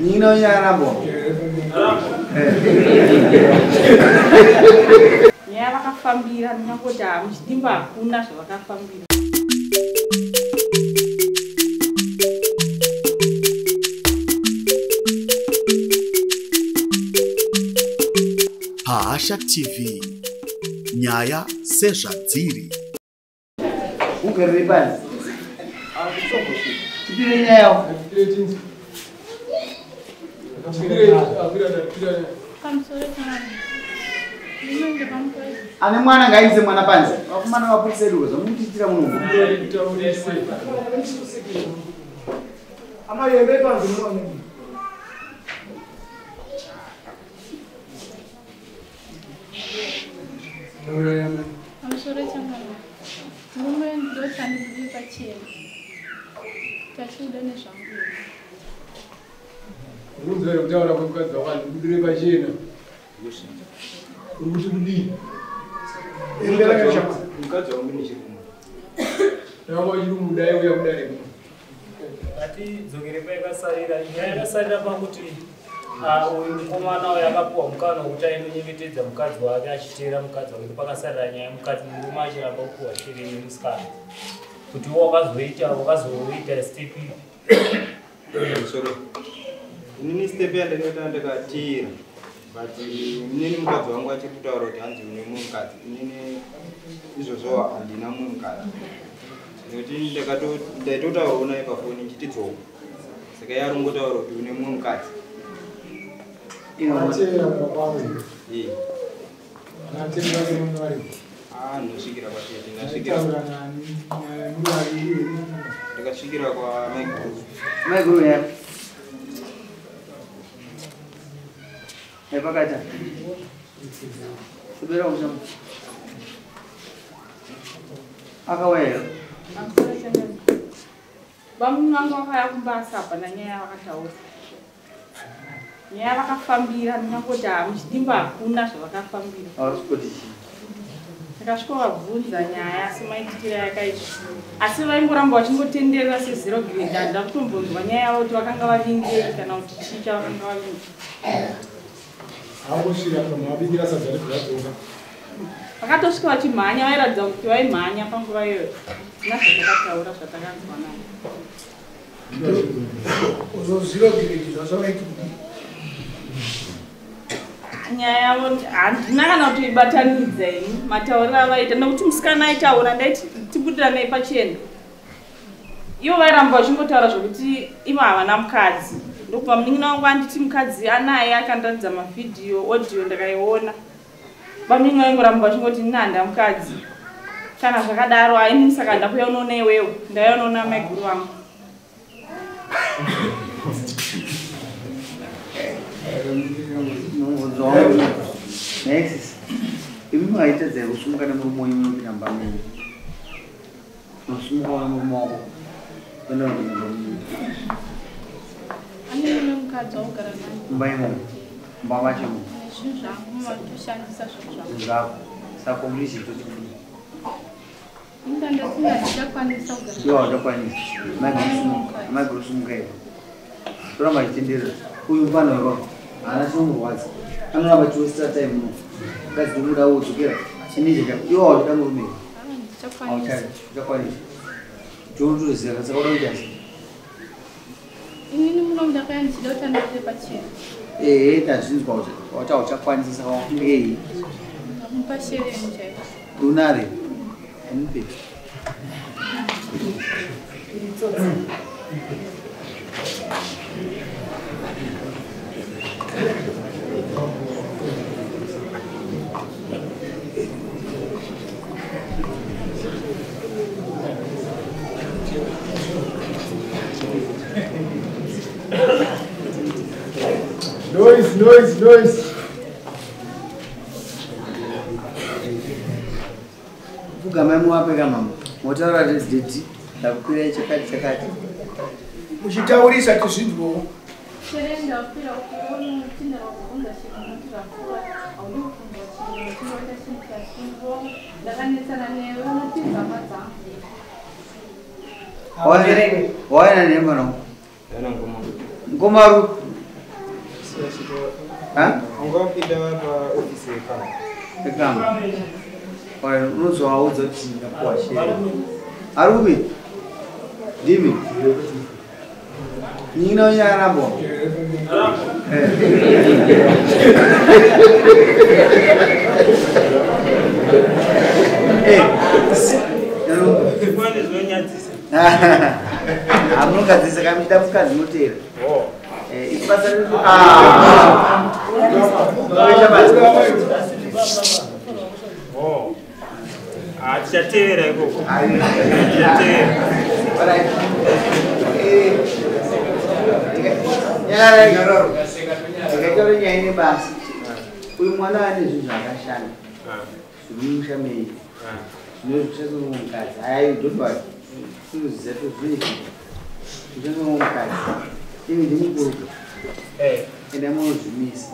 Nino yarambo. Nyaya vakafambira ndingangoti hamuchidimba hakuna zvavakafambira. Pahasha TV, nyaya sezvadziri. Ugarire panzi. Tipire nyaya. Ane mwana ngaize mwana panzi. Vakomana vapurisa edu zvamutiitira muno. Amayembe panzi muno. Pamusoro changana. Murume ndotandibudire pachena. Tachiuda nezvangu. Unonzwa kutaura kwemukadzi wako andibudire pachena. Uri kuti kudii? Mukadzi wangu nechirungu. Ndakanga uchirungu dai uya kudare muno. Ngatidzokere payakasarira. Nyaya yakasarira pakuti uyu mukomana uyu akapuwa mukana wekuti ainonyengetedza mukadzi wake achiteera mukadzi wake. Pakasarira nyaya mukadzi murume achiramba kupuwa shereni nemusikana. Kuti wakazoita step ipi? Sorry. Inini step yandinoita ndakatira. But inini mukadzi wangu achiri kutaura kuti hanzi une mumwe mukadzi. Inini izvozvo handina mumwe mukadzi. Nekuti ndaitotaurawo naye pafoni ndichiti dzoka. Saka iye ari kungotaura kuti une mumwe mukadzi. Anateera mumba Eh. Anateera vake muno varipo. Ndosvikira kwatete. Ndasvikira. Aitaura nani? Muri vaviri here? Ndakasvikira kwa maiguru. Maiguru ya. Epakata. Subira kushama. Akawaya. Pamusoro changana. Vamunhu vangu vakauya kumbasa hapana nyaya yavakataura. Nyaya vakafambira ndingangoti hamuchidimba hakuna zvavakafambira. Ndakasvika vabvunza nyaya semaitikiro yakaita. Asi vaingoramba vachingotenderera sezero grade. Handina kutombonzwa nyaya yavo kuti vakanga vavingei kana kuti chii chavakanga vavinga. Hakusvika pamabikira sadza rebvadzoka. Vakatosvika vachimhanya, vairatidza kuti vaimhanya panguva iyoyo. Tina zvatakataura zvatakanzwa navo. Uzozero grade zvazvavaiti kudii? Nyaya yavo handina kana kutoibatanidza ini matauriro avaita nekuti musikana aitaura ndaiti tibudiranei pachena. Ivo vairamba vachingotaura zvokuti ivo havana mukadzi. Ndokubva munin'ina wangu anditi mukadzi anaye akandiratidza mavhidhiyo, audio ndakaiona. Vamunin'ina vaingoramba vachingoti ini handina mukadzi. Kana zvakadaro haini saka ndakuya unoona iwewe, ndauya unoona maiguru vangu. Next. Imi maita dzekusimuka nemurume wenyu munopinda mumba menyu. Unosimuka nemurume wako. Kuenda unopinda mumba menyu. Ane mumwe mukadzi waugara naye. Mumba imomo. Mumba macho imomo. Zvinhu zvangu matoshandisa zvinhu zvangu. Zvinhu zvako. Saka conclusion toti kudii? Inga ndasinga ndichakwanisa kugara. Iwe hauchakwanisa. Maiguru sumuka iwe. Toramba achitenderera. Uyu mufana wako haana chinomurwadza. Anoramba achiwestera time muno. Mukadzi ndomuda wodzokera. Chinije chako. Iwe hauchada murume. Ndichakwanisa. Hauchakwanisa. Totoziva saka uda kuita sei? Inini muno ndakauya ndichida kuti andibudire pachena. Ehe, tazvinzwa kuti wati hauchakwanisa saka wafungei? Ndamupa shereni chaiyo. Unare. Mupe. Noise, noise, noise. Pfugamai muwape kamama. Motaura resident ndakukwirai chakati chakati. Muchitaurisa tizvinzwewo. Shereni ndakwira unotinda wakubvunza chinhu unoti zvakura haudi kubvunzwa chinhu chinoita chinhu chasingo ndakanetsana newe unotiza hama dzangu. Waina nemba no. Yana ngoma. Ngomaru. Ungapinda paofisi yekamba. Yekamba. Alright, unozovaudza kuti ndapuwa share. Ari kupi? Ndimi. Nyina wenyu akarambwa? Amunogadzirisa kamuchida mukadzi munoteera. Ibasa redu. Tichatevera ikoko. Tichatevera. Ndikaitaura nyaya ine basa. Uyu mwana ane zvinhu zvaakashanda zviri mumusha menyu zvinoshandiswa mukadzi. Ayi, don't worry. Tinozviziva tozvinoita. Zvinoshandiswa mukadzi. Imi ndimukuru. Enda munozvimisa.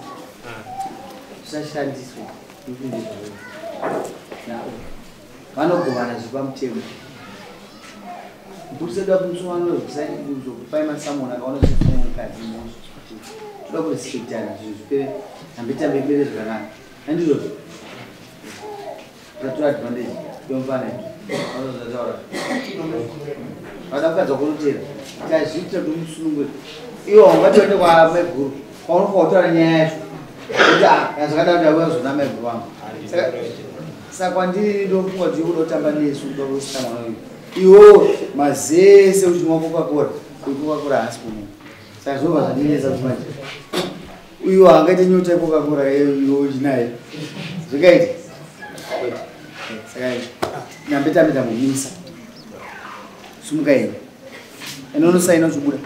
Zvisashandiswa nekuti ndezvavo. Vanogovana zviri pamutemo. Mupurisa da kumusungano kuzokupai masamoni akaona zviri mukadzi mhosva. Toda kurespektana zvinhu zvipere hambitambe ipere zvakanaka. Handizvozvo? Tatora advantage yomufana vanozvataura. Vada mukadzi wakunotera. Tazviitira kuti umusunungure. Iwo haungatoende kwamaiguru. Kwaunofanira kutaura nyaya yacho. Kuti ah, zvakadaro ndauya kuzona maiguru vangu. Saka kwandiri ndofunga kuti kuda kutamba nesu kuda kusita mwana uyu. Iwo mazese uchimwa Coca-Cola. Uyu Coca-Cola haasi kumwa. Saka zvinobva zvandinetsa kuti manje. Uyu haangaite nyota yeCoca-Cola iwe uchinaye. Zvakaita. Saka nyambe tambe tambomisa. Sumuka ini. Ende unosaina uchibuda.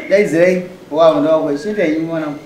Daidzirai wavo ndawako. Chienda henyu mwanangu.